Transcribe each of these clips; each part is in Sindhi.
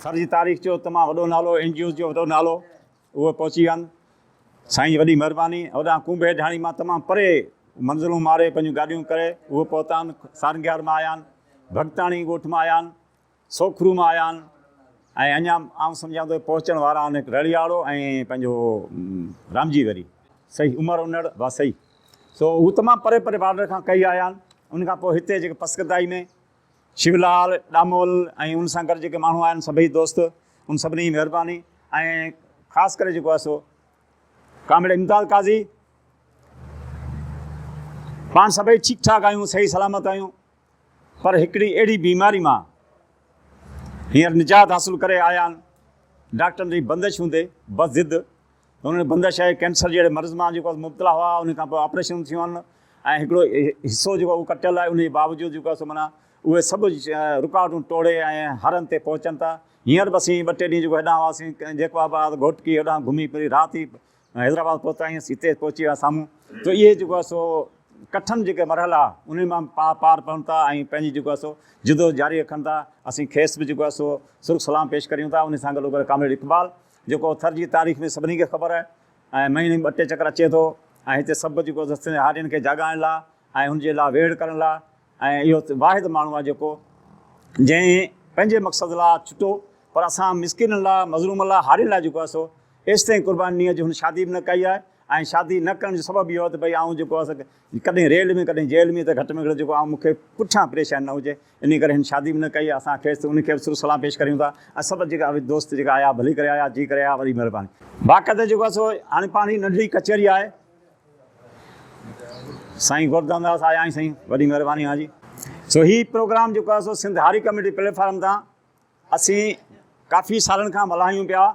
ٿر جي تاريخ جو تمام وڏو نالو، اين جي اوز جو وڏو نالو، اهي پهچي ويا آهن. سائين جي وڏي مهرباني. هوڏانهن ڪونڀي ڍاڻي مان تمام پري منزلون ماري پنهنجون گاڏيون ڪري اهي پهتا آهن. سارنگيار مان آيا آهن، ڀڳتاڻي ڳوٺ مان آيا آهن، سوکرو مان آيا آهن ۽ اڃا آئون سمجهان ٿو پهچڻ وارا آهن رڙياڙو ۽ پنهنجو رامجي وري صحيح عمر انڙ واسئي سو هو تمام پري پري بارڊر کان ڪهي آيا آهن. ان کان پوء هتي جيڪي پسگردائي ۾ شيو لال ڏامول ۽ ان سان گڏ جيڪي ماڻهو آهن سڀئي دوست ان سڀني جي مهرباني ۽ خاص ڪري جيڪو آهي سو ڪامريڊ امداد قاضي پاڻ سڀئي ٺيڪ ٺاڪ آهيون صحيح سلامت آهيون پر هڪڙي اهڙي بيماري مان هينئر نجات حاصل ڪري آيا آهن ڊاڪٽرن جي بندش هوندي بس ضد هن کي بندش آهي ڪينسر جهڙي مرض مان جيڪو مبتلا هئا ان کان پوء آپريشن ٿيون آهن ۽ هڪڙو حصو جيڪو اهو ڪٽيل آهي ان جي باوجود جيڪو آهي سو معنيٰ اهي سڀ رڪاوٽون ٽوڙي ۽ هر هنڌ تي پهچن ٿا هينئر به اسين ٻه ٽي ڏينهن جيڪو هيڏانهن هئاسين جيڪو آباد گهوٽڪي هيڏانهن گهمي ڦري رات ئي حيدرآباد پهتا آهيون هتي پهچي ويا سامهون ته اهي جيڪو آهي سو ڪٺن جيڪي مرحلا انهن مان پار پون ٿا ۽ پنهنجي جيڪو آهي سو جدو جاري رکن ٿا اسين کيس به جيڪو آهي سو سرخ سلام پيش ڪريون ٿا ان سان گڏو گڏ ڪامريڊ اقبال جيڪو ٿر جي تاريخ ۾ سڀني کي خبر آهي ۽ مهيني ۾ ٻه ٽي چڪر اچي ٿو ۽ هتي سڀ جيڪو سنڌ هارين کي جاڳائڻ لا ۽ هن جي لا ويڙهه ڪرڻ لا ۽ اهو واحد ماڻهو آهي جيڪو جنهن پنهنجي مقصد لا ڇٽو پر اسان مسڪينن لا مظلومن لا هارين لا جيڪو آهي سو ايستائين قرباني ڏني آهي جو هن شادي به نه ڪئي آهي ۽ شادي نه ڪرڻ جو سبب اهو آهي ته ڀئي آئون جيڪو آهي ڪڏهن ريل ۾ ڪڏهن جيل ۾ ته گهٽ ۾ گهٽ جيڪو آئون مون کي پٺيان پريشاني نه هجي انهي ڪري هن شادي به نه ڪئي اسان کيس ان کي به سر سلام پيش ڪريون ٿا ۽ سڀ جيڪا به دوست جيڪا آيا ڀلي ڪري آيا جي ڪري آيا وڏي مهرباني. باقاعده جيڪو آهي سو هاڻي پاڻ هي ننڍڙي ڪچهري آهي سائين گوردان داس آيا آهن سائين وڏي مهرباني اوهان جي سو هي پروگرام جيڪو آهي سو سنڌ هاري ڪميٽي پليٽ فارم تان اسين ڪافي سالن کان ملهايون پيا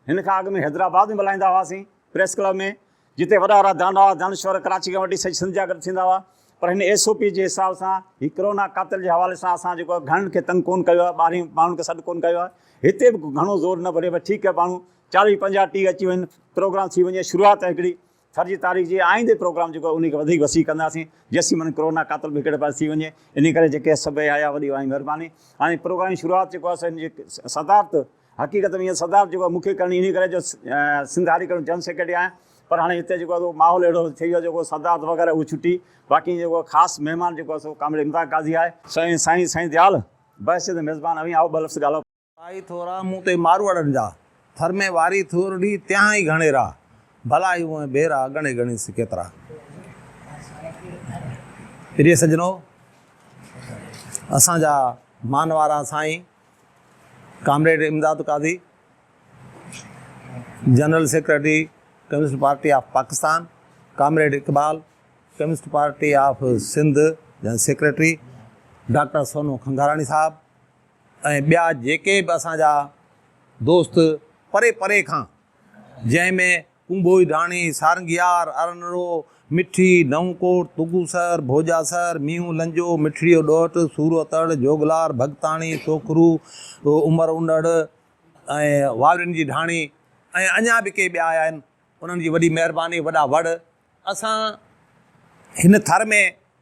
هن کان اڳ ۾ حيدرآباد ۾ ملهائيندا هئاسين پريس ڪلب ۾ جتي وڏا وڏا داناء دانشور ڪراچي کان وٺي سڄي سنڌ جا گڏ ٿيندا هئا پر هن ايس او پي جي حساب سان هي ڪرونا قاتل جي حوالي سان اسان جيڪو گهڻن کي تنگ ڪون ڪيو آهي ٻاهرين ماڻهن کي سڏ ڪون ڪيو آهي هتي به گهڻو زور نه ڀريو پر ٺيڪ آهي ماڻهو 40 50 30 اچي وڃن پروگرام ٿي وڃي شروعات آهي هڪڙي ٿر جي تاريخ جي آئيندي پروگرام جيڪو آهي ان کي وڌيڪ وسيع ڪنداسين جيسين من ڪرونا قاتل به هڪڙي پاسي ٿي وڃي انهي ڪري جيڪي سڀئي آيا وڏي اوهان جي مهرباني هاڻي پروگرام جي شروعات جيڪو آهي سو هن جي صدارت حقيقت ۾ اها صدارت جيڪو آهي مون کي ڪرڻي انهي ڪري جو سنڌ هاري ڪرڻ جنرل سيڪريٽري آهيان پر هاڻي هتي جيڪو آهي ماحول اهڙو ٿي ويو جيڪو صدارت وغيره اهو ڇٽي باقي جيڪو خاص مهمان جيڪو آهي سو ڪامريڊ امداد قاضي آهي. سائين سائين سائين ديال بحث ميزبان اوهين آئو ٻه لفظ ڳالهايو. آئي ٿورا مون تي ماروئڙن جا، ٿر ۾ واري ٿورڙي تيان ئي گهڻيرا، ڀلا ئي اونهين ڀيرا ڳڻي ڳڻي سي ڪيترا. پريي سڄڻو، اسان جا مان وارا سائين comrade Imdad Qazi, general secretary communist party of Pakistan, comrade Iqbal, communist party of Sindh general secretary, doctor Sono Khangarani صاحب، ۽ ٻيا جيڪي به اسان جا دوست پري پري کان جنهن ۾ ڪنڀوئي ڍاڻي، سارنگيار، ارنرو، مٺي، نئون ڪوٽ، تگوسر، ڀوڄاسر، مينهون لنجو، مٺڙيو ڏوهٽ، سورو تڙ، جوڳلار، ڀڳتاڻي، سوکرو، عمر انڙ ۽ واورين جي ڍاڻي ۽ اڃا به ڪي ٻيا آيا آهن انهن جي وڏي مهرباني وڏا وڙ اسان هن ٿر ۾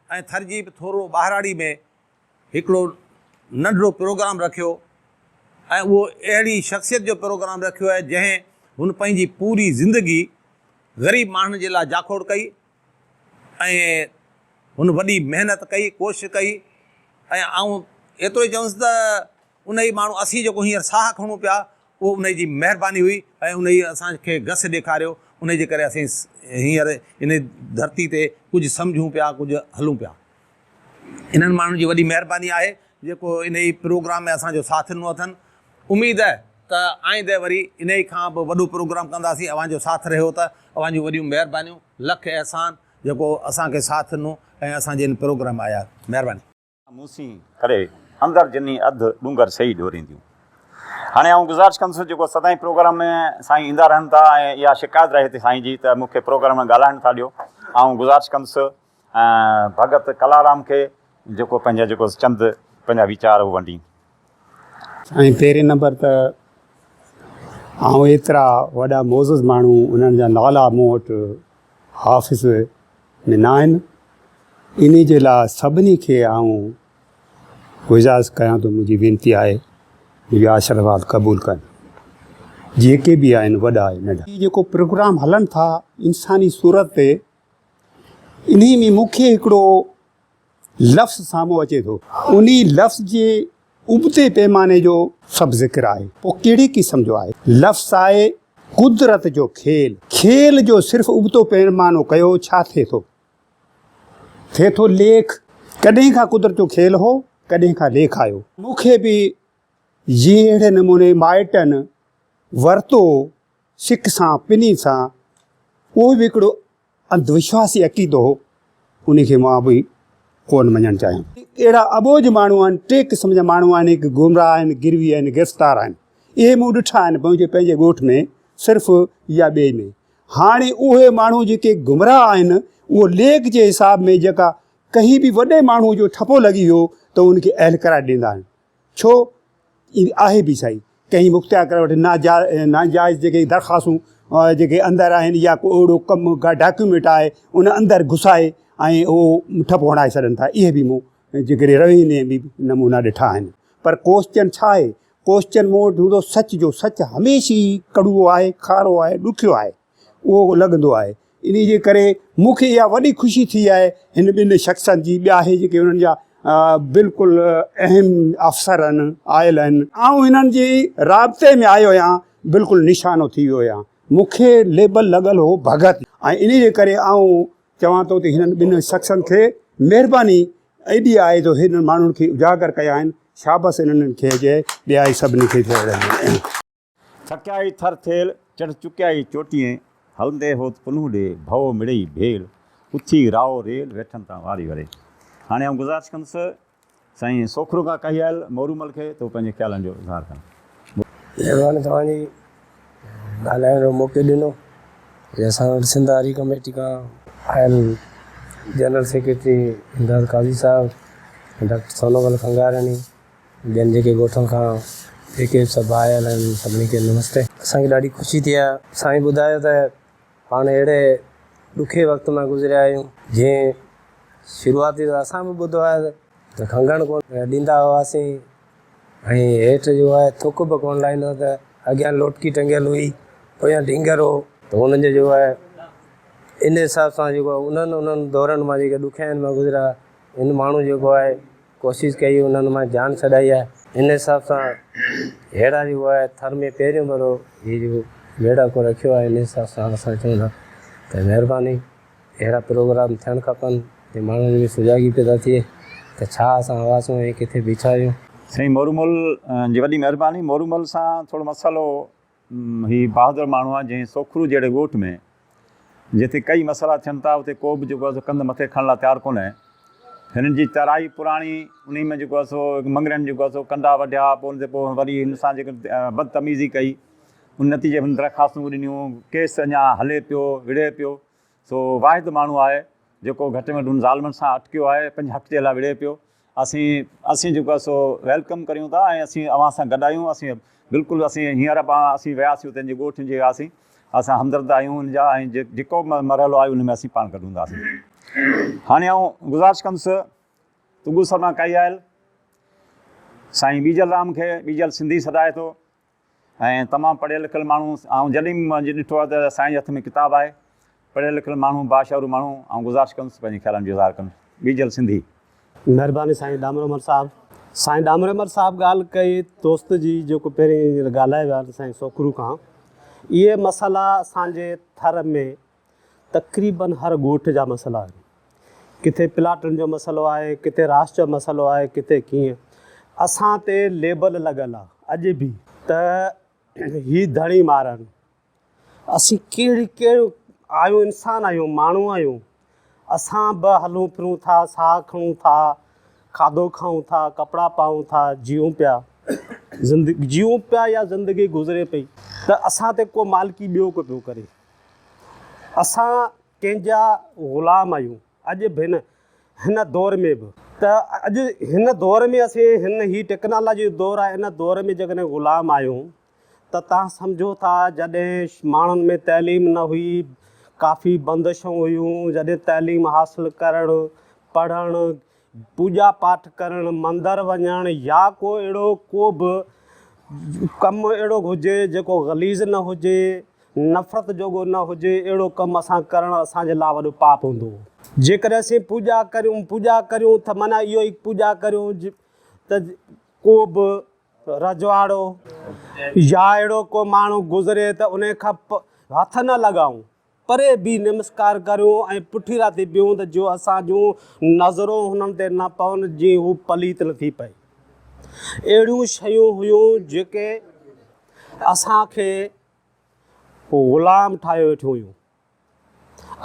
۽ ٿر جي به ٿورو ٻاهراڙي ۾ هڪڙو ننڍڙو پروگرام رکيو ۽ اهو اهڙي شخصيت جو پروگرام رکيو آهي جنهن هن پنهنجي پوري زندگي غريب ماڻهن جي لاء جاکوڙ ڪئي ۽ هن وڏي محنت ڪئي ڪوشش ڪئي ۽ آئون ايترو ئي چوندس ته ان ئي ماڻهو اسين جيڪو هينئر ساهه کڻون پيا اهو ان جي مهرباني هئي ۽ ان ئي اسان کي گس ڏيکاريو ان جي ڪري اسين هينئر ان ڌرتي تي ڪجهه سمجهون پيا ڪجهه هلون پيا. انهن ماڻهن جي وڏي مهرباني آهي جيڪو انهي پروگرام ۾ اسان جو ساٿ ڏنو اٿن. اميد ته آئنده وري انهي کان به وڏو پروگرام ڪنداسين اوهان جو ساٿ رهيو ته اوهان جون وڏيون مهربانيون لک احسان جيڪو اسان کي ساٿ ڏنو ۽ اسان جي ان پروگرام ۾ آيا مهرباني. مون سين ڪري اندر جني اڌ ڏونگر سهي ڏورينديون. هاڻي آئون گذارش ڪندس جيڪو سدائين پروگرام ۾ سائين ايندا رهن ٿا ۽ اها شڪايت رهي ٿي سائين جي ته مون کي پروگرام ۾ ڳالهائڻ نٿا ڏيو آئون گذارش ڪندس ڀڳت ڪلارام کي جيڪو پنهنجا جيڪو چند پنهنجا ويچار هو ونڊين. سائين پهرين نمبر ته آئون ايترا وڏا معزز ماڻهو انهن جا نالا مون وٽ حافظ ۾ نه آهن انهي جي لاء سڀني کي آئون گذارش ڪيان ٿو منهنجي وينتي آهي. منهنجا آشرواد قبول ڪن. جيڪي به آهن وڏا ۽ ننڍا. هي جيڪو پروگرام هلن ٿا انساني صورت تي انهي ۾ مون کي هڪڙو لفظ سامهون اچي ٿو. انهي لفظ جي ابتي پيماني جو سڀ ذڪر آهي. پوء ڪهڙي قسم جو آهي؟ لفظ آهي قدرت جو کيل. کيل جو صرف ابتو پيمانو ڪيو ڇا ٿئي ٿو؟ ٿئي ٿو ليک. ڪڏهن کان قدرت جو کيل هو، ڪڏهن کان ليک آيو. مون کي به جيئن اهڙي نموني مائٽن ورتو سڪ سان پني سان، اهو به هڪڙو انڌ وشواسي عقيدو هو، ان کي مان به ڪونه مڃڻ چاهيان. اهڙا اٻوجهه ماڻهو آهن، ٽي قسم جا ماڻهو آهن، هڪ گمراهه آهن، گروي آهن، گرفتار آهن. اهي مون ڏٺا آهن منهنجي پنهنجي ڳوٺ ۾ صرف يا ٻئي ۾. هاڻي اهي ماڻهو جيڪي گمراهه آهن، اهو ليک جي حساب ۾ جيڪا ڪنهن به وڏي ماڻهو جو ٺپو لڳي ويو ته ان کي اهل قرار ڏيندا آهن. ڇو آهي به سائين ڪنهن مختيارڪار وٽ ناجائز جيڪي درخواستون جيڪي اندر آهن يا ڪو اهڙو ڪم ڪا ڊاڪيومينٽ آهي ان اندر گهسائي ۽ اهو ٺپو هڻائي ڇڏن ٿا اهي به مون جيڪڏهن رويني ۾ به نمونا ڏٺا آهن پر ڪوسچن ڇا آهي ڪوسچن مون وٽ هوندو سچ جو سچ هميشه ئي ڪڙوو آهي کارو آهي ڏکيو آهي اهو لڳندو آهي انهي جي ڪري مون کي اها وڏي خوشي ٿي آهي هن ٻن شخصن جي ٻيا اهي جيڪي انهن جا بلڪل اهم افسر آهن آيل آهن آئون هنن جي رابطي ۾ آيو آهيان بلڪل نشانو ٿي ويو آهيان مون کي ليبل لڳل هو ڀڳت ۽ انهي جي ڪري آئون چوان ٿو ته هنن ٻن شخصن کي مهرباني ايڏي آهي جو هنن ماڻهن کي اجاگر ڪيا آهن شابس انهن کي هجي ٻيا سڀني کي ٿئي. ٿڪيائي ٿر ٿيل، چڙهه چڪيائي چوٽيين، هلندي هوت پنهون ڏي، ڀئو مڙئي ڀيل، اٿي رائو ريل، ويٺن تان واري وري. هاڻي آئون گذارش ڪندس سائين سوکرو کان ڪهي آيل مورومل کي ته هو پنهنجي خيالن جو اظهار ڪن. مهرباني توهان جي ڳالهائڻ جو موقعو ڏنو. هي اسان وٽ سنڌ هاري ڪميٽي کان آيل جنرل سيڪريٽري امداد قاضي صاحب ۽ ڊاڪٽر سونومل کنگهاراڻي ٻين جيڪي ڳوٺن کان جيڪي به سڀ آيل آهن سڀني کي نمستي. اسان کي ڏاڍي خوشي ٿي آهي سائين ٻڌايو ته پاڻ اهڙي ڏکي وقت مان گذريا آهيون جنهن شروعاتي ته اسان به ٻڌو آهي ته کنگهڻ ڪونه ڏيندا هئاسين ۽ هيٺ جو آهي ٿڪ به ڪونه لاهيندو ته اڳيان لوٽڪي ٽنگيل هئي پويان ڍينگر هو ته انهن جو جو آهي ان حساب سان جيڪو آهي انهن انهن دورن مان جيڪي ڏکيائين مان گذريا ان ماڻهو جيڪو آهي ڪوشش ڪئي انهن مان جان ڇڏائي آهي ان حساب سان ههڙا جيڪو آهي ٿر ۾ پهريون ڀيرو هي جيڪو ميڙاڪو رکيو آهي ان حساب سان اسان چئون ٿا ته مهرباني اهڙا پروگرام ٿيڻ کپن جي ماڻهن ۾ سجاڳي پيدا ٿئي ته ڇا اسان هئاسون ۽ ڪٿي بيٺا آهيون. سائين مورومل جي وڏي مهرباني مورومل سان ٿورو مسئلو هي بهادر ماڻهو آهي جنهن سوکرو جهڙي ڳوٺ ۾ جتي ڪئي مسئلا ٿين ٿا اتي ڪو به جيڪو آهي سو ڪنڌ مٿي کڻڻ لاء تيار ڪونهي. هنن جي ترائي پراڻي انهي ۾ جيڪو آهي سو مڱرين جيڪو آهي سو ڪنڊا وڍيا پوء ان تي پوء وري هن سان جيڪو بدتميزي ڪئي ان نتيجي ۾ هن درخواستون ڏنيون ڪيس اڃا هلي پيو وڙهي پيو سو واحد ماڻهو آهي جيڪو گهٽ ۾ گهٽ ان ظالمن سان اٽڪيو آهي پنهنجي حق جي لاء وڙهي پيو اسين اسين جيڪو آهي سو welcome ڪريون ٿا ۽ اسين اوهان سان گڏ آهيون اسين بلڪل اسين هينئر پاڻ اسين وياسين اتي جي ڳوٺ جي وياسين اسان همدرد آهيون ان جا ۽ جيڪو به مرحلو آهي ان ۾ اسين پاڻ گڏ هونداسين هاڻي آئون گذارش ڪندس تگو سرما ڪائي آيل سائين ٻيجل رام کي ٻيجل سنڌي سڏائي ٿو ۽ تمام پڙهيل لکيل ماڻهو آئون جڏهن به منهنجي ڏٺو آهي ته سائين جي هٿ ۾ ڪتاب آهي پڙهيل لکيل ماڻهو باشعور ماڻهو آئون گذارش ڪندس پنهنجي خيالن جو اظهار ڪن ٻيجل سنڌي. مھرباني سائين ڏامرومل صاحب. سائين ڏامرومل صاحب ڳالھ ڪئي دوست جي جيڪو پهرين ڳالهائي ويا سائين سوکرو کان اهي مسئلا اسان جي ٿر ۾ تقريبن هر ڳوٺ جا مسئلا آهن. ڪٿي پلاٽن جو مسئلو آهي، ڪٿي راش جو مسئلو آهي، ڪٿي ڪيئن. اسان تي ليبل لڳل آهي اڄ به ته هي ڌڻي مارن. اسين ڪهڙي ڪهڙو آهيون انسان آهيون ماڻهو آهيون. اسان به هلون ڦرون ٿا، ساهه کڻون ٿا، کاڌو کائون ٿا، ڪپڙا پائون ٿا، جيئون پيا. زندگي جيئون پيا يا زندگي گذري پئي ته اسان تي ڪو مالڪي ٻيو ڪو پيو ڪري. اسان ڪنهن جا غلام آهيون اڄ به هن هن دور ۾ به ته اڄ هن دور ۾ اسين هن هي ٽيڪنالاجي جو دور آهي ان دور ۾ جيڪڏهن غلام آهيون ته تان سمجهو ٿا جڏهن ماڻهن ۾ تعليم نه هئي ڪافي بندشون هيون جڏهن تعليم حاصل ڪرڻ پڙهڻ پوڄا پاٺ ڪرڻ، مندر وڃڻ يا ڪو اهڙو ڪو به ڪم اهڙو هجي جيڪو غليظ نه هجي، نفرت جوڳو نه هجي، اهڙو ڪم اسان ڪرڻ اسان جي لاء وڏو پاپ هوندو هو. جيڪڏهن اسين پوڄا ڪريون، پوڄا ڪريون ته معنيٰ اهو ئي پوڄا ڪريون ته ڪو به رجواڙو يا اهڙو ڪو ماڻهو گذري ته ان کان هٿ نه لڳائون، پري بيهي نمسڪار ڪريون ۽ پٺيرا ٿي بيهون ته جو اسان جون نظرون هنن تي نه پون جيئن هو پليت نه ٿي پئي. اهڙيون شيون هيون جيڪي اسان کي غلام ٺاهيو ويٺيون هيون.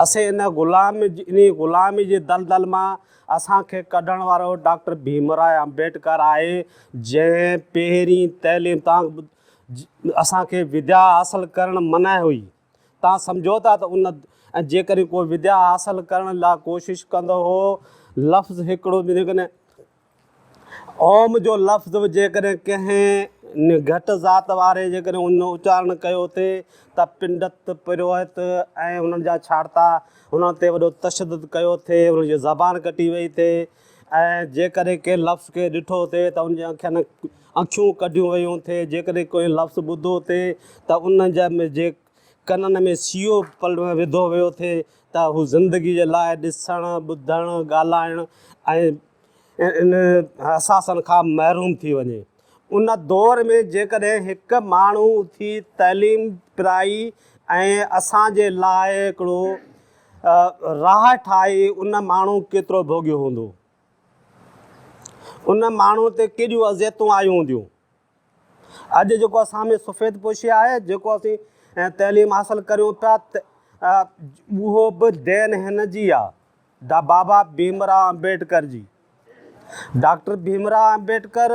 اسين ان غلام انهي غلامي جي دلدل مان اسان کي ڪڍڻ وارو ڊاڪٽر ڀيم راء امبيڊڪر آهي جنهن پهرين تعليم تان اسان کي وديا حاصل ڪرڻ منع هئي. توهان سمجهو ٿا ته ان ۽ جيڪڏهن ڪو وديا حاصل ڪرڻ لاء ڪوشش ڪندو هو، لفظ هڪڙو به جيڪڏهن اوم جو لفظ به جيڪڏهن ڪنهن گهٽ ذات واري جيڪڏهن ان اچارڻ ڪيو ٿي ته پنڊت، پروهت ۽ انهن جا ڇاڙتا انهن تي وڏو تشدد ڪيو ٿي، انهن جي زبان ڪٽي وئي ٿي ۽ جيڪڏهن ڪنهن لفظ کي ڏٺو ٿي ته ان جي اکين اکيون ڪڍيون ويون ٿي، جيڪڏهن ڪوئي لفظ ٻڌو ٿي ته ان جا جي ڪنن ۾ سيئو وڌو ويو ٿي ته هو زندگي جي لاء ڏسڻ، ٻڌڻ، ڳالهائڻ ۽ ان احساسن کان محروم ٿي وڃي. ان دور ۾ جيڪڏهن هڪ ماڻهو اٿي تعليم پرائي ۽ اسان جي لاء هڪڙو راهه ٺاهي ان ماڻهو ڪيترو ڀوڳيو هوندو. ان ماڻهوء تي ڪيڏيون اذيتون آيون هونديون. اڄ جيڪو اسان ۾ سفيد پوشي آهي، جيڪو اسين تعليم حاصل ڪريون پيا، اهو به دين هن جي آ، بابا ڀيم راء امبيڊڪر جي. ڊاڪٽر ڀيم راء امبيڊڪر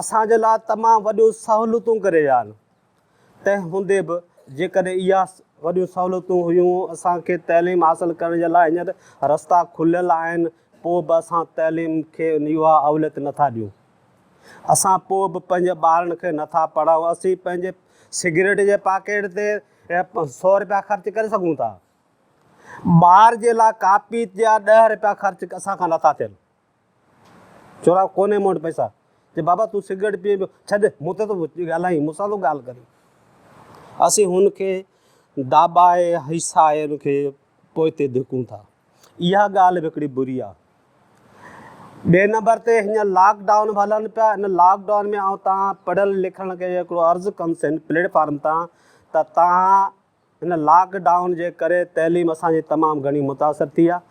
اسان جي لاء تمام وڏيون سهولتون ڪري ويا آهن. تنهن هوندي به جيڪڏهن اها وڏيون سهولتون هيون اسان کي تعليم حاصل ڪرڻ جي لاء هينئر رستا کليل آهن پوء به اسان تعليم کي اها اوليت نٿا ڏيون اسان پوء به پنهنجي ٻارن کي نٿا پڙهايون اسين پنهنجي سگريٽ جي پاڪيٽ تي سو رپيا خرچ ڪري سگهون ٿا ٻار جي لاء ڪاپي جا ڏهه رپيا خرچ اسان کان نٿا ٿين. چورا ڪونهي مون وٽ پئسا. چي بابا تون سگريٽ پيئين پيو، ڇڏ مون تي ٿو ڳالهائين، مون سان ٿو ڳالهه ڪرين. اسين هن کي داٻائي هيسائي هن کي پوئتي ڌڪون ٿا. اها ڳالهه به هڪڙي بري آ. ٻئي نمبر تي هينئر لاڪ ڊائون به هلن پيا، ان لاڪ ڊائون ۾ آئون توهان پڙهيل لکيلن کي هڪڙو عرض ڪندس هن پليٽ فارم تان ته توهان هن لاڪ ڊائون جي ڪري تعليم اسان جي تمام گهڻي متاثر ٿي آهي.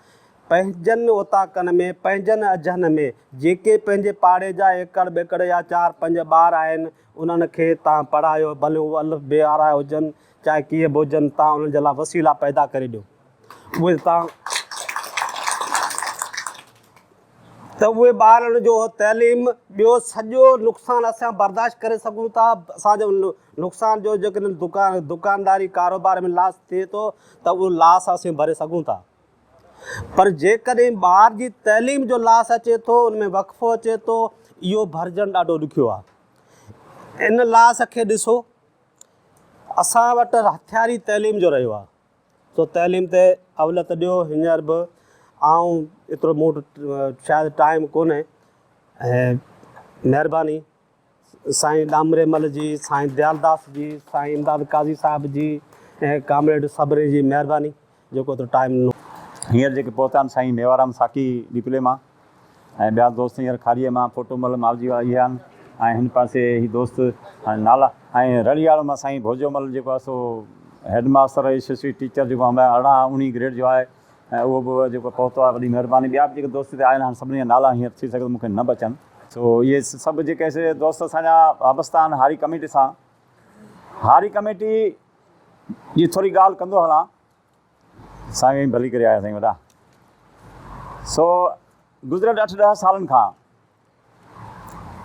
پنهنجن اوطاقن ۾ پنهنجن اجهن ۾ جيڪي پنهنجي پاڙي جا ايڪڙ ٻيڪڙ يا چار پنج ٻار آهن انهن کي تان پڙهايو ڀلي هو الف بي وارا هجن چاهي ڪيئن به هجن تان انهن جي لاء وسيلا پيدا ڪري ڏيو اهي تان ته اهي ٻارن جو تعليم ٻيو سڄو نقصان اسان برداشت ڪري سگهون ٿا اسان جو نقصان جو جيڪڏهن دڪان دڪانداري ڪاروبار ۾ لاس ٿئي ٿو ته اهو لاس اسين ڀري سگهون ٿا پر جيڪڏهن ٻار جي تعليم جو لاس اچي ٿو ان ۾ وقفو اچي ٿو اهو ڀرجڻ ڏاڍو ڏکيو آهي ان لاس کي ڏسو اسان وٽ هٿياري تعليم جو رهيو آهي سو تعليم تي اوليت ڏيو هينئر به آئون ايترو مون وٽ شايد ٽائيم ڪونهي ۽ مهرباني سائين ڏامري مل جي سائين ديال داس جي سائين امداد قاضي صاحب جي ۽ ڪامريڊ صبري جي مهرباني جيڪو ايترو ٽائيم ڏنو. هينئر جيڪي پهتا آهن سائين ميوارام ساقي ڏيپلي مان ۽ ٻيا دوست هينئر کاريء مان ڦوٽو مل مالجي وارا اهي آهن ۽ هن پاسي هي دوست نالا ۽ رڙياڙو مان سائين ڀوڄو مل جيڪو آهي سو head master S S C teacher جيڪو آهي ارڙهن اوڻيهه گريڊ جو آهي ۽ اهو به جيڪو پهتو آهي وڏي مهرباني ٻيا به جيڪي دوست هتي آيل آهن سڀني جا نالا هينئر ٿي سگهي ٿو مون کي نه به اچن. سو اهي سڀ جيڪي سي دوست اسان جا وابسته آهن هاري ڪميٽي سان هاري ڪميٽي جي ٿوري ڳالهه ڪندو هلان. سائين ڀلي ڪري آيا سائين وڏا. سو گذريل اٺ ڏهه سالن کان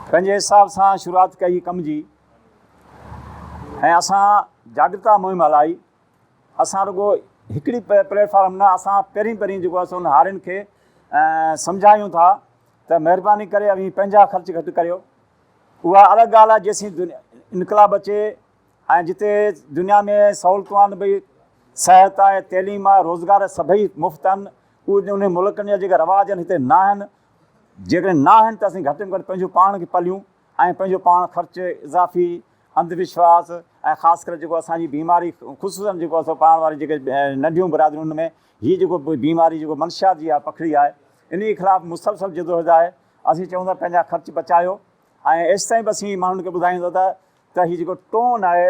پنهنجي حساب سان شروعات ڪئي ڪم جي ۽ اسان جاڳرتا مهم هلائي اسان رڳو هڪڙي پليٽ فارم نه اسان پهرين پهرين جيڪو آهي سو ان هارين کي سمجهايون ٿا ته مهرباني ڪري اوهين پنهنجا خرچ گهٽ ڪريو اها الڳ ڳالهه آهي جيسين انقلاب اچي ۽ جتي دنيا ۾ سهولتون آهن ڀئي صحت آهي تعليم آهي روزگار سڀئي مفت آهن اهي انهن ملڪن جا جيڪي رواج آهن هتي نه آهن جيڪڏهن نه آهن ته اسين گهٽ ۾ گهٽ پنهنجو پاڻ کي پليون ۽ پنهنجو پاڻ خرچ اضافي انڌ وشواس ۽ خاص ڪري جيڪو اسان جي بيماري خصوصن جيڪو اسان پاڻ واري جيڪي ننڍيون برادريون ان ۾ هي جيڪو بيماري جيڪو منشيات جي پکڙي آهي انهي خلاف مسلسل جدوجهد آهي. اسين چئون ٿا پنهنجا خرچ بچايو ۽ ايستائين به اسين ماڻهن کي ٻڌايون ٿا ته ته هي جيڪو ٽون آهي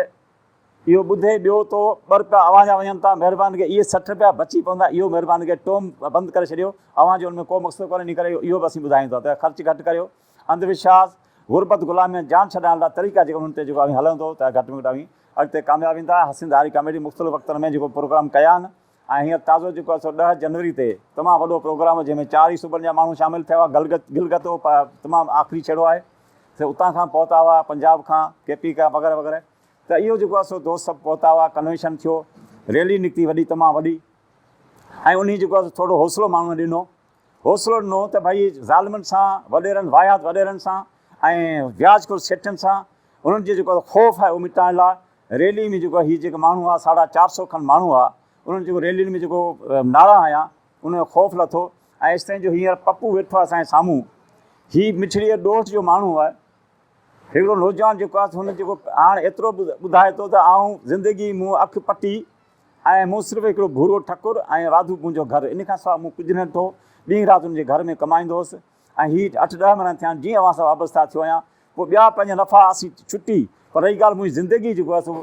اهو ٻڌي ٻيو تو ٻه روپيا اوهان جا وڃن ٿا مهرباني ڪري اهي 60 روپيا بچي پوندا اهو مهرباني ڪري ٽون بند ڪري ڇڏيو اوهان جو ان ۾ ڪو مقصد ڪونهي ان ڪري اهو به اسين ٻڌايون ٿا ته خرچ گهٽ ڪريو انڌ وشواس غربت غلامي ۽ جان ڇڏائڻ لاء طريقا جيڪي انهن تي جيڪو اوهين هلندو ته گهٽ ۾ گهٽ اوهين اڳتي ڪامياب ويندا. سنڌ هاري ڪاميٽي مختلف وقتن ۾ جيڪو پروگرام ڪيا آهن ۽ هينئر تازو جيڪو آهي سو 10 جنوري تي تمام وڏو پروگرام جنهن ۾ چار ئي صوبن جا ماڻهو شامل ٿيا هئا گلگت گلگت تمام آخري ڇيڙو آهي سي اتان کان پهتا هئا پنجاب کان ڪي پي کان وغيره وغيره ته اهو جيڪو آهي سو دوست سڀ پهتا هئا ڪنوينشن ٿيو ريلي نڪتي وڏي تمام وڏي ۽ انهي جيڪو آهي ٿورو حوصلو ماڻهن ڏنو حوصلو ڏنو ته ڀئي ظالمن سان، وڏيرن واهيات وڏيرن سان ۽ وياج خور سيٺن سان انهن جو جيڪو خوف آهي اهو مٽائڻ لاء ريلي ۾ جيڪو هي جيڪي ماڻهو هئا ساڍا چار سو کن ماڻهو هئا انهن جيڪو ريلين ۾ جيڪو نعرا هنيا ان جو خوف لٿو ۽ ايستائين جو هينئر پپو ويٺو آهي اسان جي سامهون هي مٺڙيء ڏوهٽ جو ماڻهو آهي هڪڙو نوجوان جيڪو آهي هن جيڪو هاڻ ايترو ٻڌائي ٿو ته آئون زندگي مون اک پٽي ۽ مون صرف هڪڙو ڀورو ٺڪر ۽ واڌو منهنجو گهر، ان کان سواء مون ڪجهه نه ڏٺو. ڏينهن رات ان جي گهر ۾ ڪمائيندو هوس ۽ هي اٺ ڏهه مهينا ٿيا آهن جيئن اوهان سان وابسته ٿيو آهيان. پوء ٻيا پنهنجا نفعا اسين ڇٽي، پر رهي ڳالهه منهنجي زندگي جيڪو آهي سو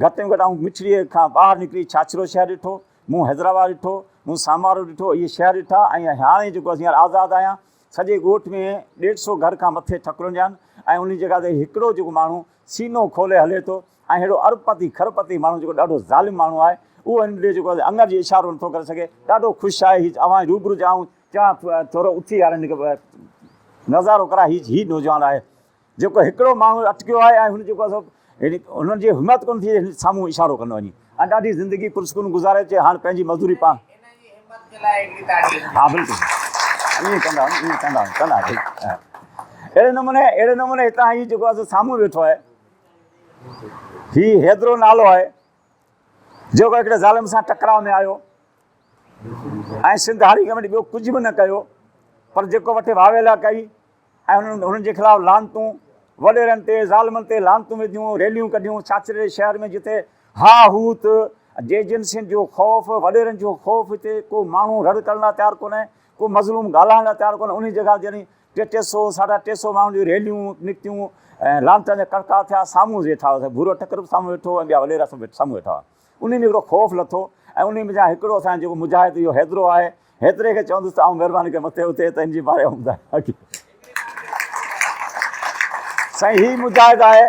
گهٽ ۾ گهٽ آئون مٺڙيء کان ٻاهر نڪري ڇاڇرو شهر ڏٺو، مون حيدرآباد ڏٺو، مون سامارو ڏٺو، اهي شهر ڏٺا ۽ هاڻي جيڪو آهي هينئر آزاد آهيان. سڄي ڳوٺ ۾ ڏيڍ سو گهر کان مٿي ٺڪرن جا آهن ۽ انهي جڳهه تي هڪڙو جيڪو ماڻهو سينو کولي هلي ٿو ۽ ههڙو ارب پتي کرب پتي ماڻهو جيڪو ڏاڍو ظالم ماڻهو آهي اهو هن ڏي جيڪو اڱر جي اشارو نٿو ڪري سگهي ڏاڍو خوش آهي هي اوهان جي روبرو جا آئون چوان ٿورو اٿي يار هن کي نظارو ڪرا هي هي نوجوان آهي جيڪو هڪڙو ماڻهو اٽڪيو آهي ۽ هن جيڪو آهي هنن جي همت ڪونه ٿي هن سامهون اشارو ڪندو وڃي ۽ ڏاڍي زندگي پرسڪون گذاري چي هاڻ پنهنجي مزدوري پاڻ ها بلڪل ائين ڪندا ائين ڪندا ڪندا اهڙي نموني اهڙي نموني هتان هي جيڪو آهي سامهون ويٺو آهي هي حيدرو نالو آهي جيڪو هڪڙي ظالم سان ٽڪراء ۾ آيو ۽ سنڌ هاري ڪميٽي ٻيو ڪجهه به نه ڪيو پر جيڪو وٺي واويلا ڪئي ۽ انهن انهن جي خلاف لعنتون وڏيرن تي ظالمن تي لعنتون وڌيون ريليون ڪڍيون ڇاڇري شهر ۾ جتي ها هوت جي ايجنسين جو خوف وڏيرن جو خوف هتي ڪو ماڻهو رڙ ڪرڻ لاء تيار ڪونهي ڪو مظلوم ڳالهائڻ لاء تيار ڪونهي انهي جڳهه جڏهن ٽي ٽي سو، ساڍا ٽي سو ماڻهن جون ريليون نڪتيون ۽ لعنتن جا ڪڙڪا ٿيا. سامهون ويٺا هئاسين. ڀورو ٺڪر به سامهون ويٺو هو ۽ ٻيا وڏيرا سڀ سامهون ويٺا هئا. انهي ۾ هڪڙو خوف لٿو ۽ انهي منجهان هڪڙو اسان جو جيڪو مجاهد اهو حيدرو آهي، حيدري کي چوندس ته آئون مهرباني ڪري مٿي اٿي ته ان جي باري ۾ ٻڌايان. سائين هي مجاهد آهي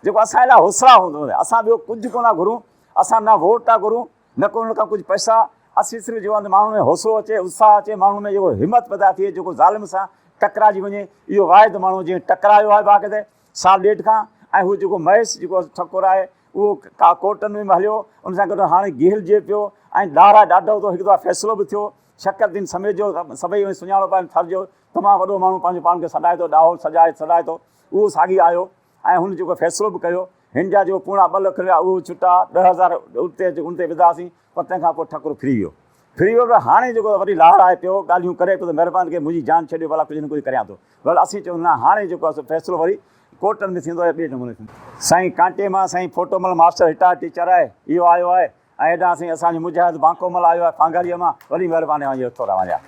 جيڪو اسان لاء حوصلا هوندو آهي. اسان ٻيو ڪجهه ڪونه ٿا گهرون. اسان نه ووٽ ٿا گهرون. نه ڪو انهن کان ڪجهه پئسا، اسين صرف جيڪو آهي ماڻهن ۾ حوصلو اچي، اتساهه اچي، ماڻهن ۾ جيڪو همت پيدا ٿئي، جيڪو ظالم سان ٽڪرائجي وڃي، اهو واحد ماڻهو جنهن ٽڪرايو آهي باقاعده سال ڏيڍ کان ۽ هو جيڪو مهيش جيڪو ٺڪر آهي اهو ڪا ڪورٽن ۾ به هليو، ان سان گڏ هاڻي گهيلجي پيو ۽ ڏاهرا ڏاڍو ٿو هڪ دفعا فيصلو به ٿيو، شڪر دين سميجو سڀئي اوهين سڃاڻو پيا ٿر جو تمام وڏو ماڻهو پنهنجو پاڻ کي سڏائي ٿو، ڏاهو سجائي سڏائي ٿو، اهو ساڳي آيو ۽ هن جيڪو فيصلو به ڪيو، هن جا جيڪو پوڻا ٻه لک رپيا اهو ڇٽا، 10,000 اتي اچي ان تي وڌاسين، پر تنهن کان پوء ٺڪر ڦري ويو. ڦري ويو پر هاڻي جيڪو وري لاهر آهي پيو، ڳالهيون ڪري پيو ته مهرباني ڪري منهنجي جان ڇڏيو ڀلا ڪجهه نه ڪجهه ڪريان ٿو. بهرحال اسين چئون نه هاڻي جيڪو آهي سو فيصلو وري ڪورٽن ۾ ٿيندو يا ٻئي نموني ٿيندو. سائين ڪانٽي مان سائين ڦوٽومل ماستر رٽائرڊ ٽيچر آهي، اهو آيو آهي ۽ هيڏانهن سائين اسان جو مجاهد بانڪومل آيو آهي ڦانگهاريء مان، وڏي مهرباني اوهان جي ٿورا اوهان جا.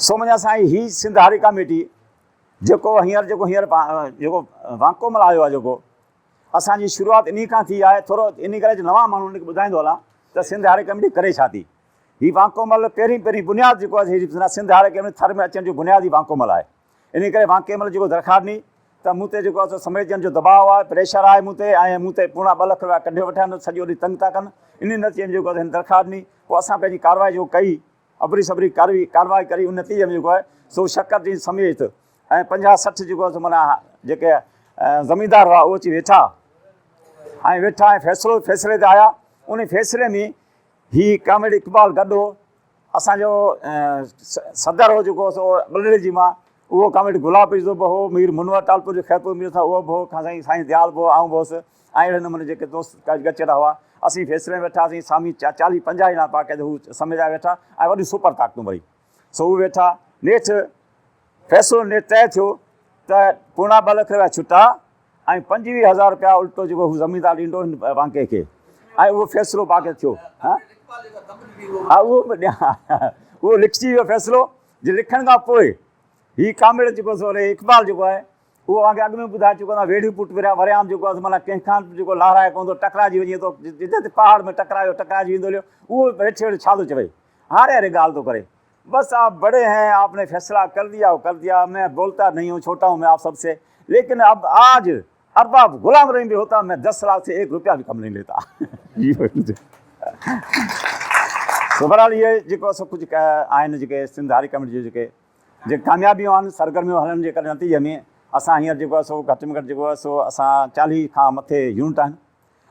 سو منهنجا سائين هي سنڌ هاري ڪاميٽي جيڪو هينئر جيڪو هينئر جيڪو وانڪو مل آيو آهي جيڪو اسان جي شروعات انهي کان ٿي آهي ٿورو انهي ڪري نوان ماڻهو انهن کي ٻڌائيندو هلان ته سنڌ هاري ڪميٽي ڪري ڇا ٿي هي وانڪو مل پهرين پهرين بنياد جيڪو آهي سنڌ هاري ڪميٽي ٿر ۾ اچڻ جو بنياد ئي وانڪو مل آهي انهي ڪري وانڪي مل جيڪو درخواست ڏني ته مون تي جيڪو آهي سميجن جو دٻاء آهي پريشر آهي مون تي ۽ مون تي پوڻا ٻه لک روپيا ڪڍيو ويٺا آهن سڄو ڏينهن تنگ ٿا ڪن انهي نتيجي ۾ جيڪو آهي هن درخواست ڏني پوء اسان پنهنجي ڪارروائي جيڪو ڪئي ابري صبري ڪاروي ڪارروائي ڪري ان نتيجي ۾ جيڪو آهي سو شڪر جي سميت ۽ 50 60 جيڪو آهي سو معنيٰ جيڪي زميندار هئا اهي اچي ويٺا ۽ ويٺا ۽ فيصلو فيصلي تي آيا ان فيصلي ۾ هي ڪامريڊ اقبال گڏ هو اسانجو صدر هو جيڪو سو ٻلڙي جي مان اهو ڪامريڊ گلاب پيرزو به هو، مير منور ٽالپر جو خيرپور مير صاحب اهو به هو، کان سائين سائين ديال به هو، آئون به هوس ۽ اهڙي نموني جيڪي دوست ڳچيرا هئا، اسين فيصلي ۾ ويٺاسين، سامي چاليهه پنجاهه ڄڻا باقاعده هو سميجا ويٺا ۽ وڏيون سپر طاقتون وري سو هو ويٺا، نيٺ فيصلو نيٺ طئي ٿيو ته پوڻا ٻه لک رپيا ڇٽا ۽ 25 هزار رپيا الٽو جيڪو هو زميندار ڏيندو هن وانڪي کي ۽ اهو فيصلو باقي ٿيو. ها اهو به ڏيان اهو لکجي ويو فيصلو جي لکڻ کان پوء هي ڪامريڊ جيڪو سو اقبال جيڪو آهي اهو اوهان کي اڳ ۾ ٻڌائي چڪو آهيان ويڙهي پٽ وريا وريام جيڪو آهي معنيٰ ڪنهن کان به جيڪو لارائي ڪونه ٿو ٽڪرائجي وڃي ٿو جتي تي پهاڙ ۾ ٽڪرايو ٽڪرائجي ويندو هليو اهو ويٺي ويٺي ڇا ٿو چوي هاري هاري ڳالهه ٿو ڪري بس آپ بڙي هين آپ ني فيصلا ڪر ديا ڪر ديا مين بولتا نهين هون ڇوٽا هون مين آپ سب سي ليڪن اب آج ارباب غلام رحيم به هوتا مين 10 لاک سي 1 روپيا به ڪم نهين ليتا. سو بهرحال اهي جيڪو سو ڪجهه آهن جيڪي سنڌ هاري ڪميٽي جون جيڪي جيڪي ڪاميابيون آهن سرگرميون هلڻ جي ڪري نتيجي ۾ اسان هينئر جيڪو آهي سو گهٽ ۾ گهٽ جيڪو آهي سو اسان 40 کان مٿي يونٽ آهن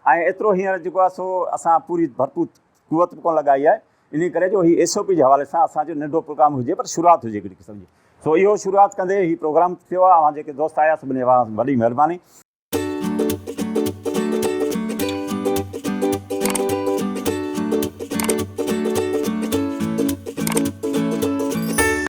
۽ ايترو هينئر جيڪو آهي سو اسان پوري ڀرپور قوت به ڪونه لڳائي آهي انهي ڪري جو هي ايس او پي جي حوالي سان اسان جو ننڍو پروگرام هجي پر شروعات هجي هڪڙي قسم جي سو اهو شروعات ڪندي هي پروگرام ٿيو آهي اوهان جيڪي دوست آيا سڀني اوهان وڏي مهرباني.